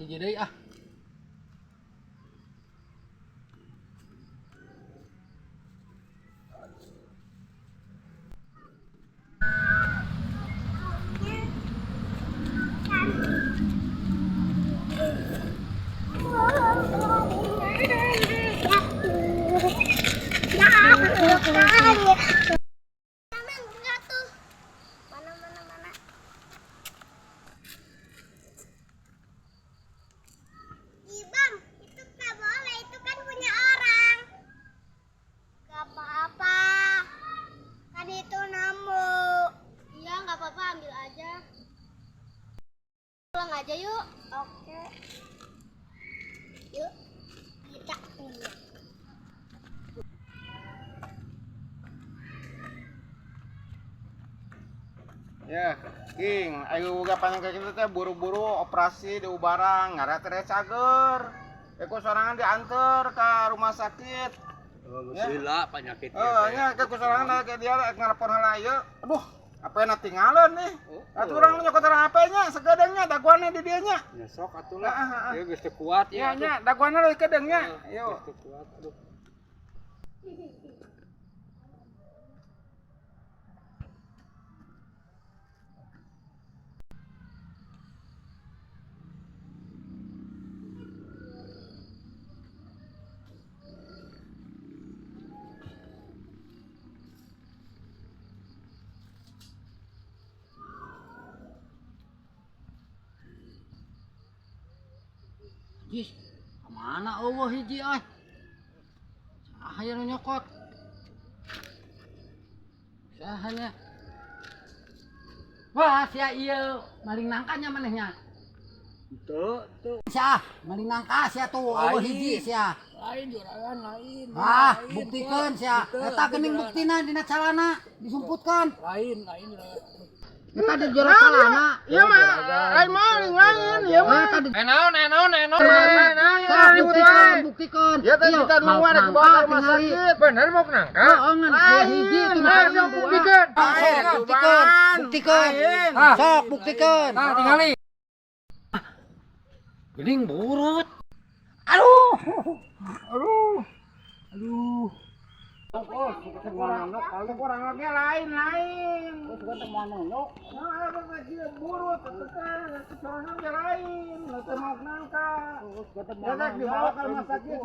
Hiji deui ah. Mana enggak tuh? Mana mana mana? Ih, Bang, itu nggak boleh, itu kan punya orang. Gak apa-apa. Kan itu nemu. Iya, nggak apa-apa, ambil aja. Pulang aja yuk. Oke. Yuk, kita pulang. Ya, King, ayo boga panyakit kitu teh buru-buru operasi di barang, ngaret cager. Ku sorangan diantar ke rumah sakit. Oh, Ya. geus penyakit. Oh, nya ke ku sorangan ke dia rek ngelepon heula ieu. Aduh, apa na tinggalan nih. Atuh urang nyokot HP nya sakedeung nya daguanna di dieu nya. Ya sok atuh lah. Ah, ah, ah. Ieu geus teu kuat Nya ya. nya daguanna leuwih kedeung nya. Yo. Geus teu kuat aduh. Jis, kemana euweuh hiji euy? Saha nu nyokot? Saha nya? Wah, sia ieu maling nangkanya manehnya. Teu, teu. Sia, maling nangka sia tuh euweuh hiji sia. Lain juragan lain. Ah, Lain, buktikeun teu. sia. Teu, Eta geuning juragan. buktina dina calana disumputkeun. Lain, lain juragan. Eta di jero calana. Ieu mah lain maling lain ieu mah. Eta di Eh naon, eh naon, eh naon. Sok, buktikeun, buktikeun. Ya teh Ieu, kita mau duluan rek nangka dibawa ke rumah tingali. sakit. Bener mau nangka? Heeh, ngan aya hiji tuh Lain, sok buktikeun. Sok buktikeun, buktikeun. Sok buktikeun. Nah, tingali. Geuning burut. Aduh. Aduh. Aduh. Oh, kurang lagi lain lain. Nah, apa lagi burut, teh, sorangan ge lain, teh mau nangka. Ya, dibawa ke rumah sakit.